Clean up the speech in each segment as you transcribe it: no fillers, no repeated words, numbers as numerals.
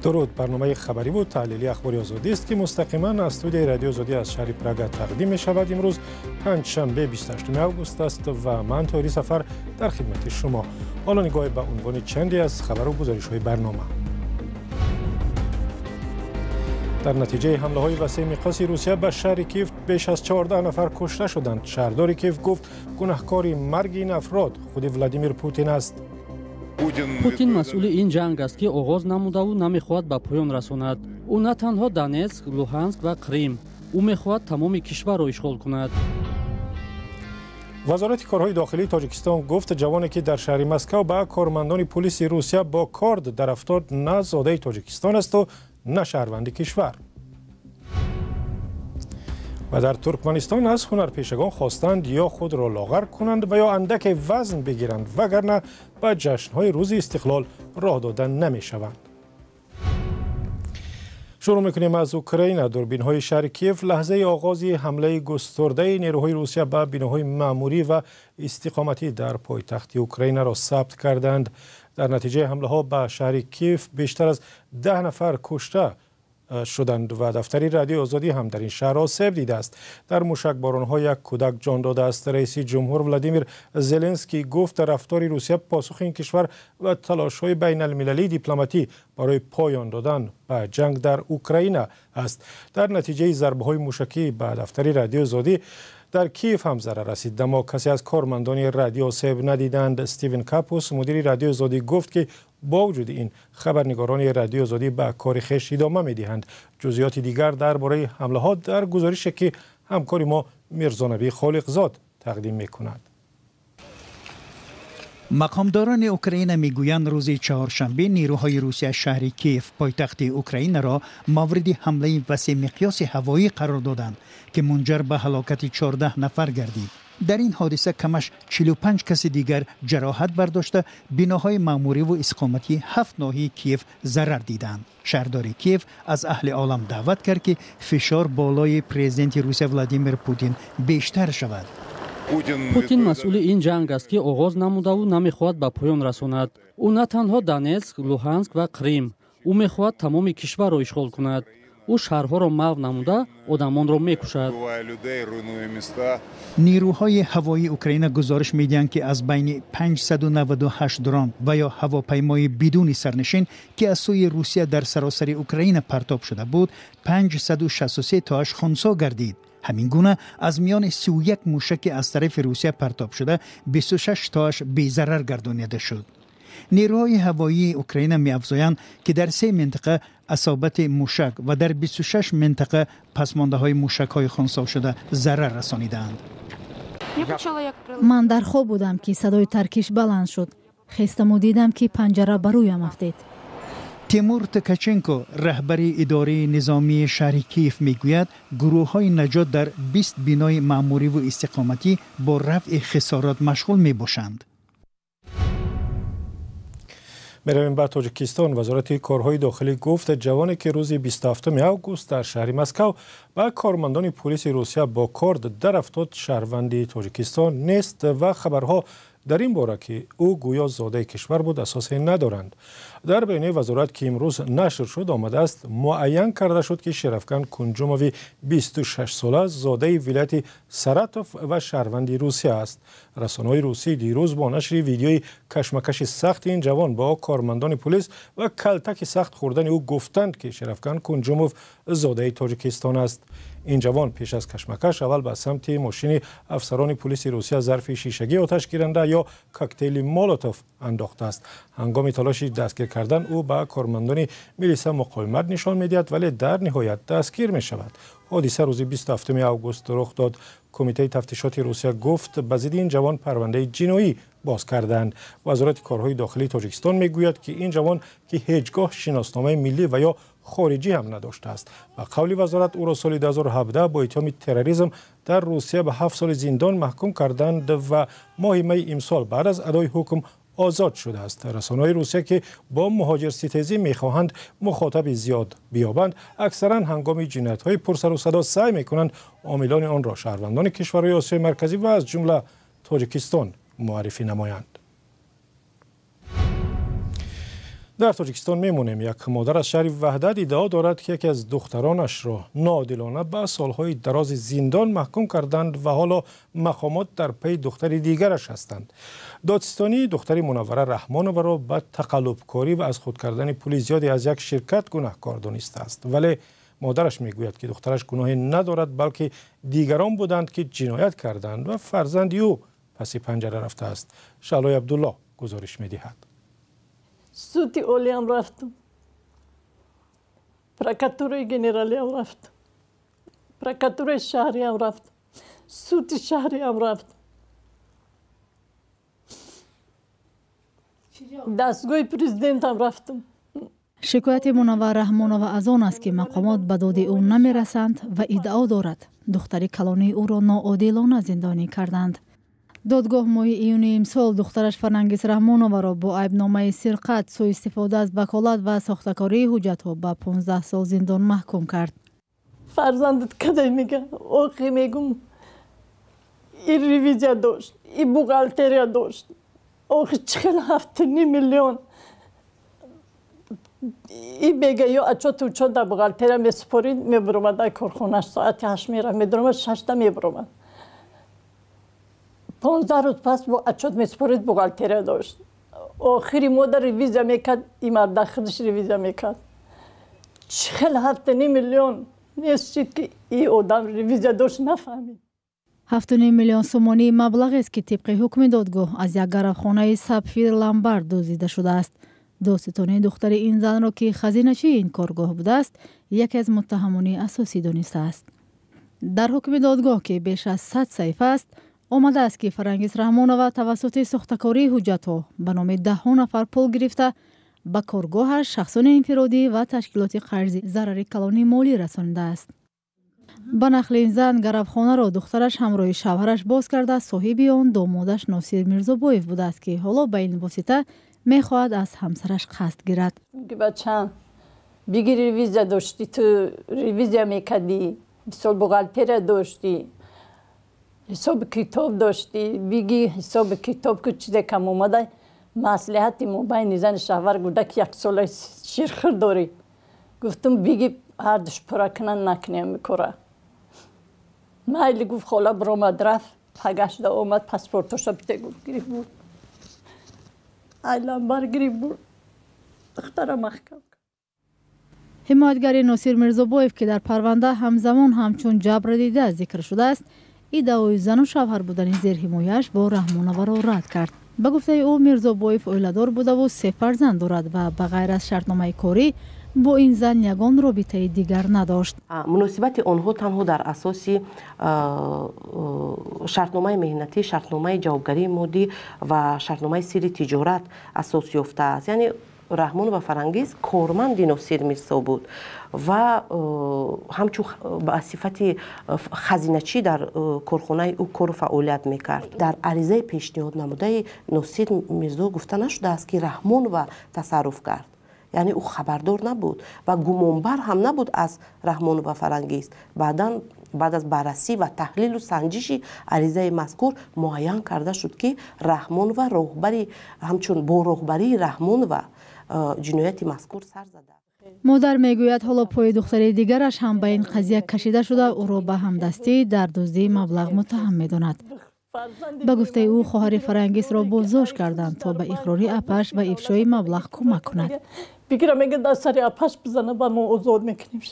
Дуруд, барномаи хабарӣ ва таҳлилии Ахбори Озодӣ аст, ки мустақиман аз студияи Радиои Озодӣ аз шаҳри Прага тақдим мешавад. Имрӯз панҷшанбе, 28 август аст ва ман Тоҳири Сафар дар хидмати шумо. Ҳоло нигоҳе ба унвони чанде аз хабару гузоришҳои барнома. Дар натиҷаи ҳамлаҳои васеи миқёси Русия ба шаҳри Киев беш аз 14 нафар кушта шуданд. Шаҳрдори Киев гуфт, гунаҳкори марги ин афрод худи Владимир Путин аст. Путин масъули ин ҷанг аст, ки оғоз намудаву намехоҳад ба поён расонад. Ӯ на танҳо Донетск, Луҳанск ва Қрим, ӯ мехоҳад тамоми кишварро ишғол кунад. Вазорати корҳои дохилии Тоҷикистон гуфт, ҷавоне ки дар шаҳри Москав ба кормандони пулиси Русия бо корд дарафтод, на зодаи Тоҷикистон асту на шаҳрванди кишвар. Ва дар Туркманистон аз ҳунарпешагон хостанд ё худро лоғар кунанд ва ё андаке вазн бигиранд, вагарна ба ҷашнҳои рӯзи истиқлол роҳ дода намешаванд. Шурӯъ мекунем аз Украина. Дурбинҳои шаҳри Киев лаҳзаи оғози ҳамлаи густурдаи нерӯҳои Русия ба биноҳои маъмурӣ ва истиқоматӣ дар пойтахти Украинаро сабт карданд. Дар натиҷаи ҳамлаҳо ба шаҳри Киев бештар аз 10 нафар кушта шуданд ва дафтари Радиои Озодӣ ҳам дар ин шаҳр осеб дидааст. Дар мушакборонҳо як кӯдак ҷон додааст. Раиси ҷумҳур Владимир Зеленский гуфт, рафтори Русия посухи ин кишвар ва талошҳои байналмилалии дипломатӣ барои поён додан ба ҷанг дар Украина аст. Дар натиҷаи зарбаҳои мушакӣ ба дафтари Радиои Озодӣ дар Киев ҳам зарар расид, аммо касе аз кормандони радио осеб надиданд. Стивен Капус, мудири Радиои Озодӣ, гуфт, ки бо вуҷуди ин хабарнигорони Радиои Озодӣ ба кори хеш идома медиҳанд. Ҷузъиёти дигар дар бораи ҳамлаҳо дар гузорише, ки ҳамкори мо Мирзонабӣ Холиқзод тақдим мекунад. Мақомдорони Украина мегӯянд, рӯзи чаҳоршанбе нерӯҳои Русия шаҳри Киев, пойтахти Украинаро, мавриди ҳамлаи васеъмиқёси ҳавоӣ қарор доданд, ки мунҷар ба ҳалокати 14 нафар гардид. Дар ин ҳодиса камаш 45 каси дигар ҷароҳат бардошта, биноҳои маъмуриву истиқоматии ҳафт ноҳияи Киев зарар диданд. Шаҳрдори Киев аз аҳли олам даъват кард, ки фишор болои президенти Русия Владимир Путин бештар шавад. Путин масъули ин ҷанг аст, ки оғоз намудаву намехоҳад ба поён расонад. Ӯ на танҳо Донетск, Луҳанск ва Қрим, ӯ мехоҳад тамоми кишварро ишғол кунад. Ӯ шаҳрҳоро маҳв намуда, одамонро мекушад. Нерӯҳои ҳавоии Украина гузориш медиҳанд, ки аз байни 598 дрон ва ё ҳавопаймои бидуни сарнишин, ки аз сӯи Русия дар саросари Украина партоб шуда буд, 563 тоаш хунсо гардид. Ҳамин гуна аз миёни 31 мушаки аз тарафи Русия партоб шуда, 26 тоаш безарар гардонида шуд. Нерӯҳои ҳавоии Украина меафзоянд, ки дар се минтақа асобати мушак ва дар 26 минтақа пасмондаҳои мушакҳои хунсошуда зарар расонидаанд. Ман дар хоб будам, ки садои таркиш баланд шуд. Хестаму дидам, ки панҷара ба рӯям афтед. Тимур Ткаченко, раҳбари идораи низомии шаҳри Киев, мегӯяд, гурӯҳҳои наҷот дар 20 бинои маъмуриву истиқоматӣ бо рафъи хисорот машғул мебошанд. Меравем ба Тоҷикистон. Вазорати корҳои дохилӣ гуфт, ҷавоне ки рӯзи 27 август дар шаҳри Москав ба кормандони пулиси Русия бо корд дарафтод, шаҳрванди Тоҷикистон нест ва хабарҳо дар ин бора, ки ӯ гӯё зодаи кишвар буд, асосе надоранд. Дар баёнияи вазорат, ки имрӯз нашр шуд, омадааст, муайян карда шуд, ки Шерафкан Кунҷумови 26сола зодаи вилояти Саратов ва шаҳрванди Русия аст. Расонаҳои русӣ дирӯз бо нашри видеои кашмакаши сахти ин ҷавон бо кормандони пулис ва калтаки сахт хӯрдани ӯ гуфтанд, ки Шерафкан Кунҷумов зодаи Тоҷикистон аст. Ин ҷавон пеш аз кашмакаш аввал ба самти мошини афсарони пулиси Русия зарфи шишагии оташгиранда ё коктейли Молотов андохтааст. Ҳангоми талоши дастгир кардан ӯ ба кормандони милиса муқовимат нишон медиҳад, вале дар ниҳоят дастгир мешавад. Ҳодиса рӯзи 27 август рух дод. Кумитаи тафтишоти Русия гуфт, ба зидди ин ҷавон парвандаи ҷиноӣ боз карданд. Вазорати корҳои дохилии Тоҷикистон мегӯяд, ки ин ҷавон, ки ҳеҷ гоҳ шиносномаи миллӣ ва ё хориҷӣ ҳам надоштааст, ба қавли вазорат ӯро соли 2017 бо иттиҳоми терроризм дар Русия ба 7 соли зиндон маҳкум карданд ва моҳи майи имсол баъд аз адои ҳукм озод шудааст. Расонаҳои Русия, ки бо муҳоҷирситезӣ мехоҳанд мухотаби зиёд биёбанд, аксаран ҳангоми ҷиноятҳои пурсару садо саъй мекунанд омилони онро шаҳрвандони кишварҳои Осиёи Марказӣ ва аз ҷумла Тоҷикистон муаррифӣ намоянд. Дар Тоҷикистон мемонем. Як модар аз шаҳри Ваҳдат иддао дорад, ки яке аз духтаронашро ноодилона ба солҳои дарози зиндон маҳкум карданд ва ҳоло мақомот дар пайи духтари дигараш ҳастанд. Додситонӣ духтари Мунаввара Раҳмоноваро ба тақаллубкорӣ ва аз худ кардани пули зиёде аз як ширкат гунаҳкор донистааст. Вале модараш мегӯяд, ки духтараш гуноҳе надорад, балки дигарон буданд, ки ҷиноят карданд ва фарзанди ӯ паси панҷара рафтааст. Шаълои Абдулло гузориш медиҳад. Суди олиам рафтам, прокуратураи генералиам рафтам, прокуратураи шаҳриам рафтам, суди шаҳриам рафтам, дастгоҳи президентам рафтам. Шикояти Мунаввара Раҳмонова аз он аст, ки мақомот ба доди ӯ намерасанд ва иддао дорад, духтари калонии ӯро ноодилона зиндонӣ карданд. Додгоҳ моҳи июни имсол духтараш Фарангиз Раҳмоноваро бо айбномаи сирқат, сӯистифода аз ваколат ва сохтакории ҳуҷҷатҳо ба 15 сол зиндон маҳкум кард. Фарзандат кадай мега? Охи мегум, и ревизия дошт, и бухгалтерия дошт. Охи чӣ хел 7,5 миллион и мега, ё отчёт учёт дар бухгалтерия месупорид, мебуромад ай корхонаш соати 8 мерафт, медуромад 6-та мебуромад. 15 рӯз пас бо отчёт месупорид, бухгалтерия дошт. Охири мода ревизия мекард, и марда худаш ревизия мекард. Чӣ хел 7,5 миллион нест шид, ки и одам ревизия дошт, нафаҳмид. 7,5 миллион сомонӣ маблағест, ки тибқи ҳукми додгоҳ аз як гаравхонаи Сапфир Ламбард дуздида шудааст. Додситонии духтари ин занро, ки хазиначии ин коргоҳ будааст, яке аз муттаҳамони асосӣ донистааст. Дар ҳукми додгоҳ, ки беш аз 100 саҳифа аст, омадааст, ки Фарангиз Раҳмонова тавассути сохтакории ҳуҷҷатҳо ба номи даҳҳо нафар пул гирифта, ба коргоҳаш, шахсони инфиродӣ ва ташкилоти қарзӣ зарари калони молӣ расонидааст. Ба нақли ин зан, гаравхонаро духтараш ҳамроҳи шавҳараш боз карда, соҳиби он домодаш Носир Мирзобоев будааст, ки ҳоло ба ин восита мехоҳад аз ҳамсараш қасд гирад. Бачам, биги, ревизия доштӣ, ту ревизия мекардӣ, мисол, бухгалтерия доштӣ, ҳисоби китоб доштӣ, биги, ҳисоби китоб ку, чизе кам омада, маслиҳати мобайни зани шавҳар гуда, ки яксола ширхӯр дорӣ. Гуфтум, биги, ҳардуш пурра кунанд, накунем кора. Майли, гуфт, хола. Биромад, рафт, пагашда омад, паспортоша бите, гуфт, гирифт, бурд, ай ламбар гирифт, бурд, духтара маҳкам. Ҳимоятгари Носир Мирзобоев, ки дар парванда ҳамзамон ҳамчун ҷабрдида зикр шудааст, иддаои зану шавҳар будани зерҳимояаш бо Раҳмоноваро рад кард. Ба гуфтаи ӯ, Мирзобоев оиладор будаву се фарзанд дорад ва ба ғайр аз шартномаи корӣ бо ин зан ягон робитаи дигар надошт. Муносибати онҳо танҳо дар асоси шартномаи меҳнатӣ, шартномаи ҷавобгарии моддӣ ва шартномаи сирри тиҷорат асос ёфтааст. Яъне Раҳмонова Фарангиз корманди Носир Мирзо буд ва ҳамчун ба сифати хазиначӣ дар корхонаи ӯ кору фаъолият мекард. Дар аризаи пешниҳод намудаи Носир Мирзо гуфта нашудааст, ки Раҳмонова тасарруф кард, яъне ӯ хабардор набуд ва гумонбар ҳам набуд аз Раҳмонова Фарангиз. Баъдан, баъд аз баррасӣ ва таҳлилу санҷиши аризаи мазкур, муайян карда шуд, ки Раҳмонова роҳбари, ҳамчун бо роҳбарии Раҳмонова ҷинояти мазкур сар зада. Модар мегӯяд, ҳоло пои духтари дигараш ҳам ба ин қазия кашида шуда, ӯро ба ҳамдастӣ дар дуздии маблағ муттаҳам медонад. Ба гуфтаи ӯ, хоҳари Фарангизро боздошт карданд, то ба иқрори апаш ва ифшои маблағ кӯмак кунад. Бигира, мега, дар сари апаш бизана, ба мо озод мекунем.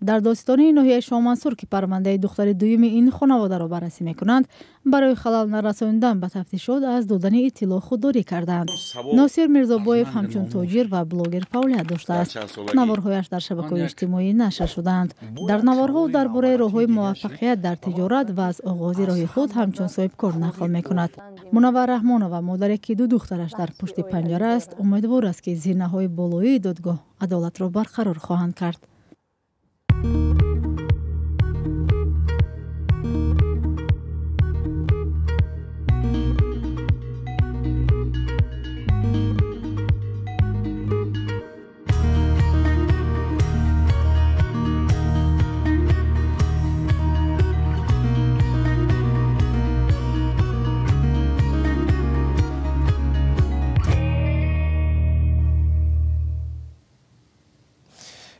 Дар додситонии ноҳияи Шоҳмансур, ки парвандаи духтари дуюми ин хонаводаро баррасӣ мекунанд, барои халал нарасонидан ба тафтишот аз додани иттилоъ худдорӣ кардаанд. Носир Мирзобоев ҳамчун тоҷир ва блогер фаъолият доштааст. Наворҳояш дар шабакаҳои иҷтимоӣ нашр шудаанд. Дар наворҳо дар бораи роҳҳои муваффақият дар тиҷорат ва аз оғози роҳи худ ҳамчун соҳибкор нақл мекунад. Мунаввар Раҳмонова, модаре ки ду духтараш дар пушти панҷара аст, умедвор аст, ки зинаҳои болоии додгоҳ адолатро барқарор хоҳанд кард.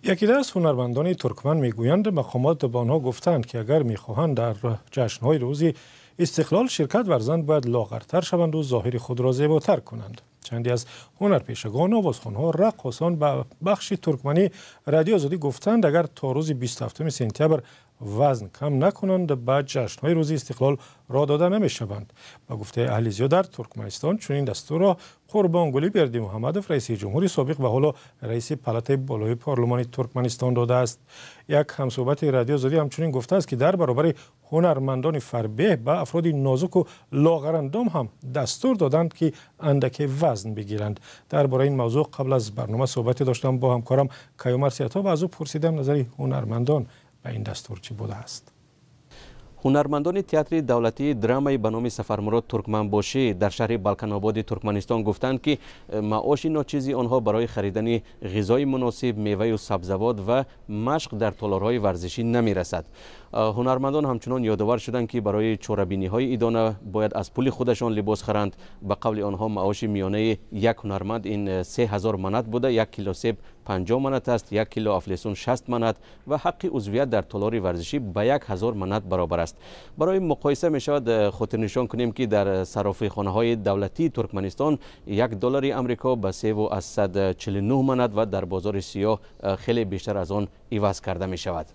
Яке аз ҳунармандони туркман мегӯянд, мақомот ба онҳо гуфтанд, ки агар мехоҳанд дар ҷашнҳои рӯзи истиқлол ширкат варзанд, бояд лоғартар шаванд ва зоҳири худро зеботар кунанд. Чанде аз ҳунарпешагон, овозхонҳо, раққосон ба бахши туркманӣ Радиои Озодӣ гуфтанд, агар то рӯзи 27 сентябр вазн кам накунанд, ба ҷашнҳои рӯзи истиқлол роҳ дода намешаванд. Ба гуфтаи аҳли зиё дар Туркманистон чунин дастурро Қурбонгулӣ Бердимуҳаммадов, раиси ҷумҳури собиқ ва ҳоло раиси палатаи болои парлумони Туркманистон додааст. Як ҳамсӯҳбати Радиои Озодӣ ҳамчунин гуфтааст, ки дар баробари ҳунармандони фарбеҳ ба афроди нозуку лоғарандом ҳам дастур доданд, ки андаке вазн бигиранд. Дар бораи ин мавзӯъ қабл аз барнома суҳбате доштам бо ҳамкорам Каюмар Сиятов ва аз ӯ пурсидам назари ҳунармандон ба ин дастур чӣ будааст. Ҳунармандони театри давлатии драмаи ба номи Сафармурод Туркманбошӣ дар шаҳри Балканободи Туркманистон гуфтанд, ки маоши ночизи онҳо барои харидани ғизои муносиб, меваю сабзавот ва машқ дар толорҳои варзишӣ намерасад. Ҳунармандон ҳамчунон ёдовар шуданд, ки барои чорабиниҳои идона бояд аз пули худашон либос харанд. Ба қавли онҳо маоши миёнаи як ҳунарманд ин 3000 манат буда, 1 кило себ 50 манат аст, 1 кило афлесун 60 манат ва ҳаққи узвият дар толори варзишӣ ба 1000 манат баробар аст. Барои муқоиса мешавад хотирнишон кунем, ки дар саррофихонаҳои давлатии Туркманистон 1 доллари Амрико ба 3,49 манат ва дар бозори сиёҳ хеле бештар аз он иваз карда мешавад.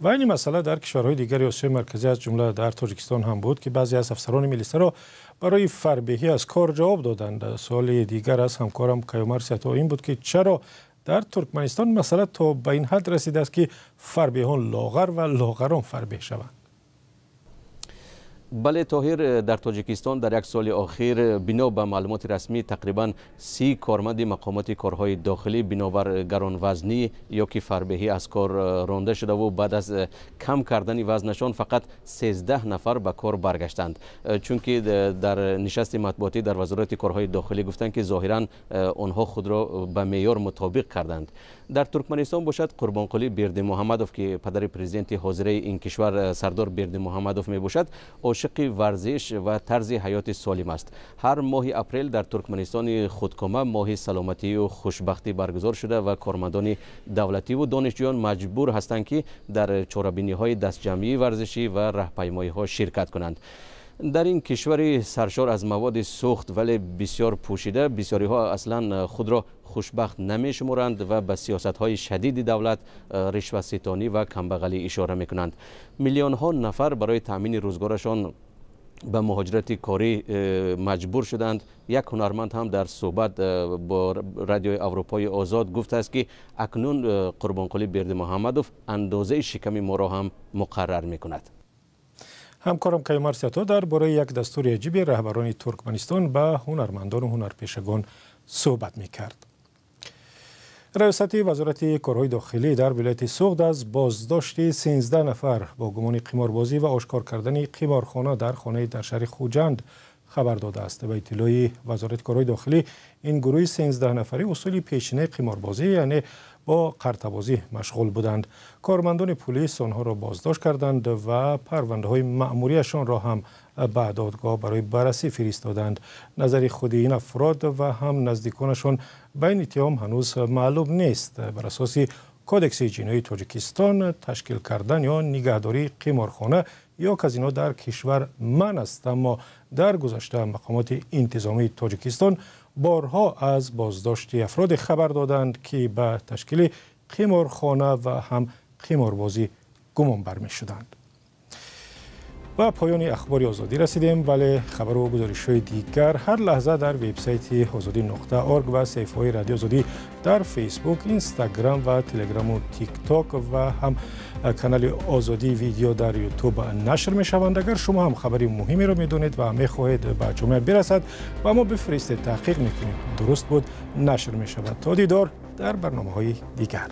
Ва ин масъала дар кишварҳои дигари Осиёи Марказӣ, аз ҷумла дар Тоҷикистон ҳам буд, ки баъзе аз афсарони милисаро барои фарбеҳӣ аз кор ҷавоб доданд. Суоли дигар аз ҳамкорам Каюмар Сиятов ин буд, ки чаро дар Туркманистон масъала то ба ин ҳад расидааст, ки фарбеҳон лоғар ва лоғарон фарбеҳ шаванд. Бале Тоҳир, дар Тоҷикистон дар як соли охир бино ба маълумоти расмӣ тақрибан 30 корманди мақомоти корҳои дохилӣ бинобар гаронвазнӣ ё ки фарбеҳӣ аз кор ронда шудаву баъд аз кам кардани вазнашон фақат 13 нафар ба кор баргаштанд. Чунки дар нишасти матбуотӣ дар вазорати корҳои дохилӣ гуфтанд, ки зоҳиран онҳо худро ба меъёр мутобиқ карданд. Дар Туркманистон бошад, Қурбонқулӣ Бердимуҳаммадов, ки падари президенти ҳозираи ин кишвар Сардор Бердимуҳаммадов мебошад, ошиқи варзиш ва тарзи ҳаёти солим аст. Ҳар моҳи апрел дар Туркманистони худкома моҳи саломатию хушбахтӣ баргузор шуда ва кормандони давлативу донишҷӯён маҷбур ҳастанд, ки дар чорабиниҳои дастҷамъии варзишӣ ва раҳпаймоиҳо ширкат кунанд. Дар ин кишвари саршор аз маводи сӯхт, вале бисёр пӯшида, бисёриҳо аслан худро хушбахт намешуморанд ва ба сиёсатҳои шадиди давлат, ришватситонӣ ва камбағалӣ ишора мекунанд. Миллионҳо нафар барои таъмини рӯзгорашон ба муҳоҷирати корӣ маҷбур шуданд. Як ҳунарманд ҳам дар суҳбат бо Радиои Аврупои Озод гуфтааст, ки акнун Қурбонқулӣ Бердимуҳаммадов андозаи шиками моро ҳам муқаррар мекунад. Ҳамкорам Каюмар Сиятов дар бораи як дастури аҷиби раҳбарони Туркманистон ба ҳунармандону ҳунарпешагон суҳбат мекард. Раёсати вазорати корҳои дохилӣ дар вилояти Суғд аз боздошти 13 нафар бо гумони қиморбозӣ ва ошкор кардани қиморхона дар хонаи дар шаҳри Хуҷанд хабар додааст. Ба иттилои вазорати корҳои дохилӣ, ин гурӯҳи 13 нафарӣ усули пешинаи қиморбозӣ, яъне бо қартабозӣ машғул буданд. Кормандони пулис онҳоро боздошт карданд ва парвандаҳои маъмурияшонро ҳам ба додгоҳ барои баррасӣ фиристоданд. Назари худи ин афрод ва ҳам наздиконашон ба ин иттиҳом ҳанӯз маълум нест. Бар асоси Кодекси ҷиноии Тоҷикистон, ташкил кардан ё нигаҳдории қиморхона ё казино дар кишвар манъ аст, аммо дар гузашта мақомоти интизомии Тоҷикистон борҳо аз боздошти афроде хабар доданд, ки ба ташкили қиморхона ва ҳам қиморбозӣ гумонбар мешуданд. Ба поёни Ахбори Озодӣ расидем, вале хабару гузоришҳои дигар ҳар лаҳза дар вебсайти озодӣ.орг ва саҳифаҳои Радиои Озодӣ дар Фейсбук, Инстаграм ва Телеграму Тикток ва ҳам канали Озодӣ Видео дар Ютуб нашр мешаванд. Агар шумо ҳам хабари муҳимеро медонед ва мехоҳед ба ҷомеа бирасад, ба мо бифиристед, таҳқиқ мекунем. Дуруст буд, нашр мешавад. То дидор дар барномаҳои дигар.